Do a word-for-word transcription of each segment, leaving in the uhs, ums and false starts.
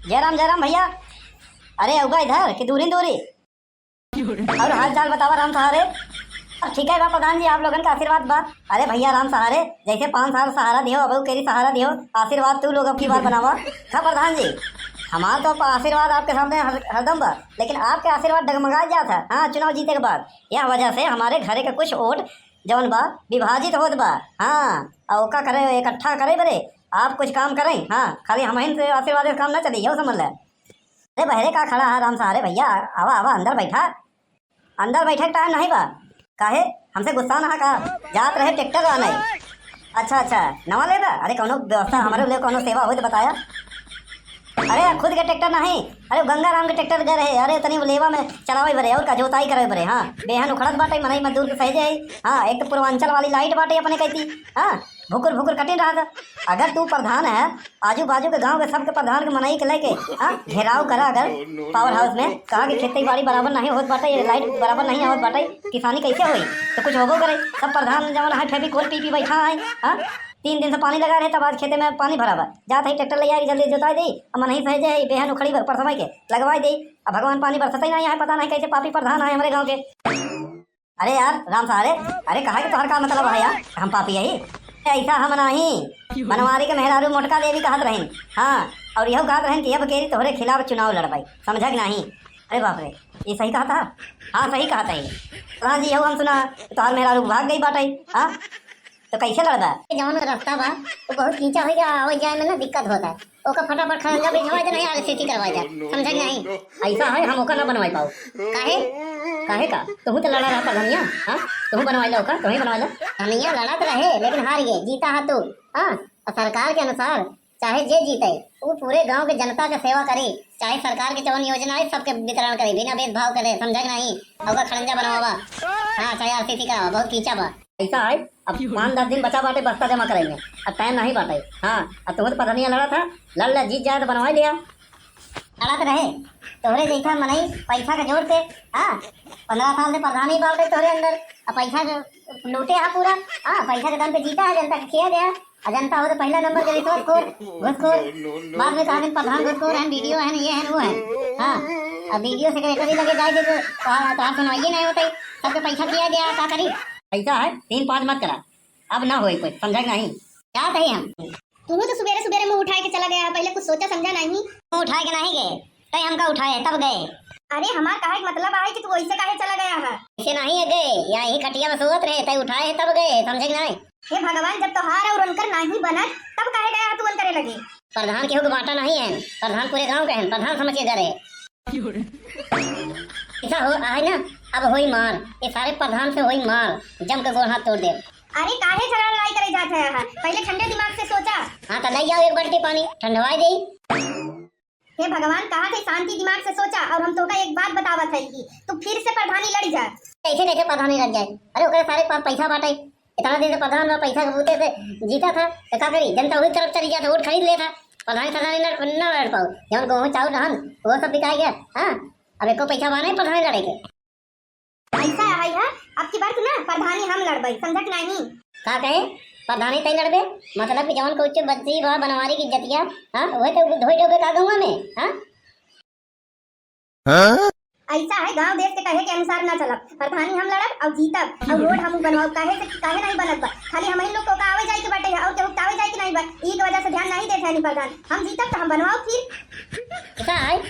जय राम, जय राम भैया। अरे, अउगा इधर कि दूरी दूरी? अउ हाल चाल बतावा राम सहारे। अब ठीक है बा प्रधान जी, आप लोगन का आशीर्वाद बा। अरे भैया राम सहारे, जैसे पाँच साल सहारा दियो, अब केरी सहारा दियो, आशीर्वाद तू लोग अब की बार बनावा। हाँ प्रधान जी, हमार तो आशीर्वाद आपके सामने हर, हरदम बा, लेकिन आपके आशीर्वाद डगमगा जात है। हाँ, चुनाव जीते के बाद यह वजह से हमारे घरे के कुछ वोट जौन बा विभाजित होत बा। हाँ, अउ का करे, इकट्ठा करे बरे आप कुछ काम करें। हाँ, खाली हमहिन से आशीर्वाद से काम ना चली, यहू समझ ले। अरे बहरे का खड़ा है राम सहारे भैया, आवा आवा अंदर बैठा। अंदर बैठे के टाइम नहीं बा। काहे, हमसे गुस्सा ना का? जात रहे ट्रैक्टर लाने। अच्छा अच्छा, नवा लेबा? अरे कौनो व्यवस्था हमारे लिए कौनो सेवा हो तो बताया। अरे खुद के ट्रैक्टर नहीं, अरे गंगा राम के ट्रैक्टर दे रहे। अरे तनी लेवा में चलावे बरे और का जोताई करे बरे। हाँ, बेहन उखड़त बाटे, मनई मजदूर के सहेजे है। हाँ, एक तो पूर्वांचल वाली लाइट बाटे अपने कहती। हाँ, भुकुर भुकुर कटिन रहा था। अगर तू प्रधान है, आजू बाजू के गांव के सबके प्रधान के मनई के लेके, हाँ, घेराव करा अगर पावर हाउस में, कहा कि खेती बाड़ी बराबर नहीं होत बाटे, ये लाइट बराबर नहीं होत बाटे, किसानी कैसे होई? तो कुछ होबो करे, सब प्रधान जवन है फेविकोल पी पी बैठा है। हाँ, तीन दिन से पानी लगा रहे, तब आज खेते में पानी भरा बा। जात है ट्रैक्टर ले आए, जल्दी जोताई दे, अब मनई सहेजे है, बेहन उखड़ी पर समय के लगवाई दे। अब भगवान पानी बरसते ही नहीं है, पता नहीं कैसे पापी प्रधान है हमारे गाँव के। अरे यार राम सहारे, अरे कहा कि तोहर का मतलब है यार, हम पापी है? ऐसा हम नहीं, बनवारी के मेहरारू मोटका देवी कहत रहिन। हाँ, और यहू कहत रहिन कि अब केरी तोहरे खिलाफ चुनाव लड़बाई, समझा कि नहीं? अरे बाप रे, ये सही कहा था? हाँ सही कहा था। प्रधान जी यहू हम सुना कि तोहर मेहरारू भाग गई बाटे। हाँ, तो कैसे लड़बा? जौन रास्ता बा, वो बहुत कीचा हो गया, आवे जाए में ना दिक्कत होता है। ओका फटाफट खड़ंजा बिछवा दे, नहीं आरसीसी करवा जा, समझा कि नहीं? ऐसा है, हम ओका ना बनवाई पाओ। काहे? काहे का? तुहू तो लड़ा रहा प्रधानिया, हाँ? तुहू बनवाई लो ओका, तुहू बनवाई लो। प्रधानिया लड़त रहे, लेकिन हार गए, जीता है तू। हाँ, और सरकार के अनुसार चाहे जे जीते, वो पूरे गांव के जनता के सेवा करे, चाहे सरकार के जवन योजना है, सबके वितरण करे, बिना भेदभाव करे, समझा कि नहीं? ओका खड़ंजा बनवावा, हाँ, चाहे आरसीसी करावा, बहुत कीचा बा। ऐसा है, अब पाँच दस दिन बचा बाटे बस्ता जमा करेंगे, अब टाइम नहीं बाटे। हाँ, अब तुम तो प्रधानिया लड़ा था, लड़ ले, जीत जाए तो बनवा लिया। लड़त रहे, तोहरे जैसा मनई पैसा के जोर पे, हाँ, पन्द्रह साल से प्रधानी बाटे तोहरे अंदर, अब पैसा के लूटे हा पूरा, हाँ, पैसा के दम पे जीता है, जनता के खिया गया, और जनता हो तो पहला नंबर के रिश्वतखोर, घूसखोर, बाद में कहा दिन प्रधान घूसखोर है, बीडीओ है, ये है, वो है, हाँ, अब बीडीओ सेक्रेटरी लगे जाए दे तो तोहार तोहार सुनवाइए नहीं होते, सबके पैसा खिया गया, क्या करी? ऐसा है, तीन पाँच मत करा, अब ना होई कुछ, समझा कि नहीं? क्या कही हम? तू तो सुबेरे सुबेरे मुंह उठाए के चला गया है, पहले कुछ सोचा समझा नहीं। मुंह उठाए के नहीं गए, तय हमका उठाए तब गए। अरे हमार कहे के मतलब है कि तू ऐसे काहे चला गया है? ऐसे नहीं है गए, या यही खटिया में सोवत रहे, तय उठाए है तब गए, समझे कि नहीं? हे भगवान, जब तोहार और उनकर नहीं बनत, तब काहे गया है तू उनकरे लगे? प्रधान केहू के बांटा नहीं है, प्रधान पूरे गांव के हैं, प्रधान समझ के गए रहे। ऐसा हो आहे ना, अब होई मार, ये सारे प्रधान से होई मार, जम के गोड़ हाथ तोड़ दे। अरे काहे झगड़ा लड़ाई करे जात है यहाँ? पहले ठंडे दिमाग से सोचा। हाँ तो ले जाओ एक बाल्टी पानी, ठंडवाई दे। हे भगवान, कहा थे शांति दिमाग से सोचा, और हम तोका एक बात बतावत है कि तू फिर से प्रधानी लड़ जा। कैसे कैसे प्रधानी लड़ जाए? अरे ओकरे सारे पास पैसा बाटे, इतना दिन से प्रधान में पैसा के बूते से जीता था, तो का करी? जनता वही तरफ चली जाता, वोट खरीद लेता, प्रधानी प्रधानी न, न लड़ पाओ। जौन गेहूं चाउर रहन, वो सब बिकाई गया। हाँ, अब एको पैसा बा नहीं प्रधानी लड़े के। ऐसा है, है, अब की बार तू ना प्रधानी हम लड़बई, समझा कि नहीं? का कहे? प्रधानी तय लड़बे? मतलब कि जौन कुछ बची बा बनवारी की इज्जतिया, हाँ, वह तो धोई डोबे का गौवा में, हाँ? ऐसा है, गांव देश के कहे के अनुसार ना चलब। प्रधानी हम लड़ब और जीतब और रोड हम बनवाओ। काहे से, काहे नहीं बनत बा? खाली हम ही लोग को का आवे जाए के बाटे है और केहू के आवे जाए के नहीं बा। ई के वजह से ध्यान नहीं देत है नी प्रधान। हम जीतब तो हम बनवाओ फिर। ऐसा है,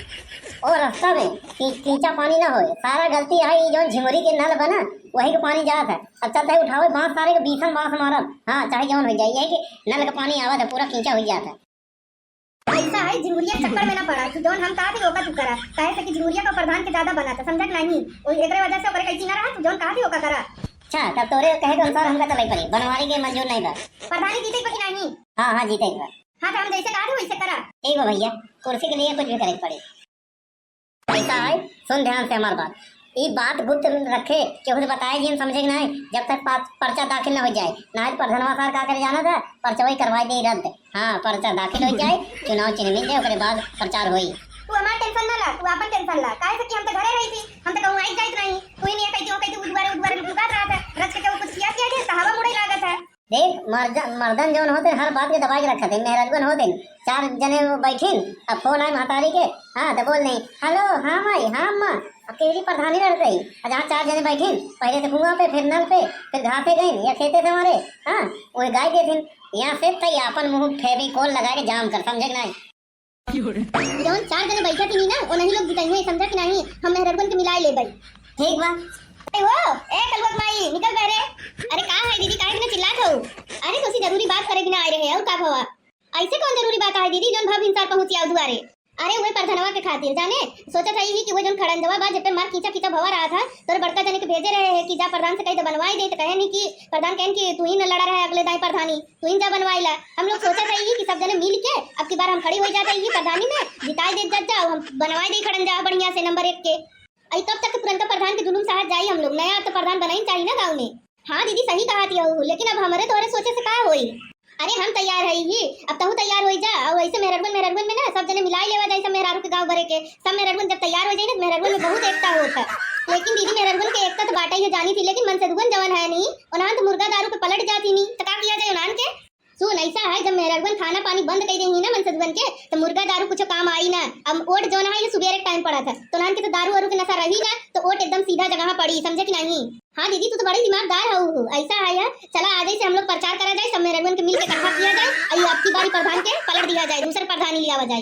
और रास्ता में की-, कीचा पानी ना होए, सारा गलती है ये जौन झिंगुरी के नल बना, वही के पानी जात है। अब चलते उठावे बांस, सारे के बीसन बांस मारब। हाँ, चाहे जौन हो जाए, ये कि नल का पानी आवत है, पूरा कीचा हो जाता है। ऐसा है, झिंगुरिया के चक्कर में ना पड़ा, तू जौन हम कहा थे ओका तू करा, काहे से कि झिंगुरिया का प्रधान के ज्यादा बना था, समझा कि नहीं? वो एकरे वजह से ओकरे कैची ना रहा, तू जौन कहा थे ओका करा। अच्छा, तब तोरे कहे के अनुसार हमका चले पड़ी, बनवारी के मंजूर नहीं बा। प्रधानी जीते बा कि नहीं? हाँ, हाँ, जीते बा। हाँ, तो हम जैसे कहा थे वैसे करा। ठीक बा भैया, कुर्सी के लिए कुछ भी करे के पड़ी। ऐसा है, सुन ध्यान से हमार बात। ई बात गुप्त रखे, केहू से बताए जिन, समझे कि नहीं? जब तक पा-, पर्चा दाखिल न हो जाए। नहीं तो प्रधानवा साहब का करे जाना था, पर्चा वही करवाई दे रद्द। हाँ, पर्चा दाखिल हो जाए, चुनाव चिन्ह मिल जाए, ओकरे बाद प्रचार होई। तू हमार टेंशन ना ला, तू आपन टेंशन ला। काहे से कि हम तो घरे रही थी, हम तो कहूँ आई जाइत नहीं। तू ही नहीं कहती, वो कहती, उद्वारे, उद्वारे लुकात रहा था। रच के केहू कुछ किया, किया दे, तो हवा मुड़े लागत है। देख, मर्द-, मर्दन जौन होते, हर बात के दबाई के रखत हे। मेहररुअन होते, चार जने वो बैठिन, अब फोन आए महतारी के, हाँ, तो बोल नहीं, "हेलो, हाँ माई, हाँ अम्मा।" अब केरी प्रधानी लड़त रही, और जहाँ चार जने बैठिन, पहले तो कुआं पे, फिर नल पे, फिर घासे गइन या खेते से हमारे, हाँ, वो गाय देथिन। यहाँ से तई अपन मुंह फेविकोल लगा के जाम कर, समझे कि नहीं? जौन चार जने बैठा थी ना, वो नहीं लोग जिताई हुए, समझा कि नहीं? हम मेहररुअन के मिलाए ले भाई। ठीक बा। अरे वो, ए कलुआ के माई, निकल बहरे। अरे का है दीदी, काहे बिना चिल्लात हो? अरे तो सी जरूरी बात करे बिना आए रहे, और का भवा? ऐसे कौन जरूरी बात है दीदी, जौन भव भिनसार पहुंची आओ दुआरे? अरे उहे परधनवा के खातिर जाने, सोचत हई ही कि वो जौन खड़ंजवा बा, जेपे मार कीचा कीचा भवा रहा था, तोरे बड़का जने के भेजे रहे है कि जा प्रधान से कही तो बनवाई दे, तो कहे नहीं कि प्रधान कहन कि तू ही न लड़ा रहे अगले दाई प्रधानी, तू ही जा बनवाई ला। हम लोग सोचत हई ही कि सब जने मिल के अब की बार हम खड़ी हो जात हई ही प्रधानी में, जिताई दे जात जाओ, हम बनवाई दे खड़ंजा बढ़िया से नंबर एक के। अई कब तक पुरनका प्रधान के जुलुम सहत जाई हम लोग, नया तो प्रधान बनाई चाहिए ना गाँव में। हाँ दीदी, सही कहा थी हूँ, लेकिन अब हमारे तोहरे सोचे से का होई? अरे हम तैयार है ही, अब तहू तैयार हो जा। और ऐसे मेहररुअन, मेहररुअन में ना सब जने मिलाई लेवा जाए, सब मेहरारू के गाँव भरे के, सब मेहररुअन जब तैयार हो जाए ना, तो मेहररुअन में बहुत एकता होत है। लेकिन दीदी, मेहररुअन के एकता तो बाटा ही जानी थी, लेकिन मनसेधुअन जवन है नहीं, उन्हान तो मुर्गा दारू पे पलट जाती नहीं, तो का किया जाए उन्हान के? सुन, ऐसा है, जब मेहररुअन खाना पानी बंद कर देही ना मनसेधुअन के, तो मुर्गा दारू कुछ काम आई ना। अब वोट जौन है, ये सुबेरे टाइम पड़ा था, तो उन्हान के तो दारू वारू के नशा रही ना, तो वोट एकदम सीधा जगह पड़ी, समझे कि नहीं? हाँ दीदी, तू तो बड़ी दिमागदार हऊ हो। ऐसा है यार, चला आज से हम लोग प्रचार करा जाए, सब मेहररुअन के मिल के इकट्ठा किया जाए, और ये अब की बारी प्रधान के पलट दिया जाए, दूसरे प्रधानी लियावा जाए।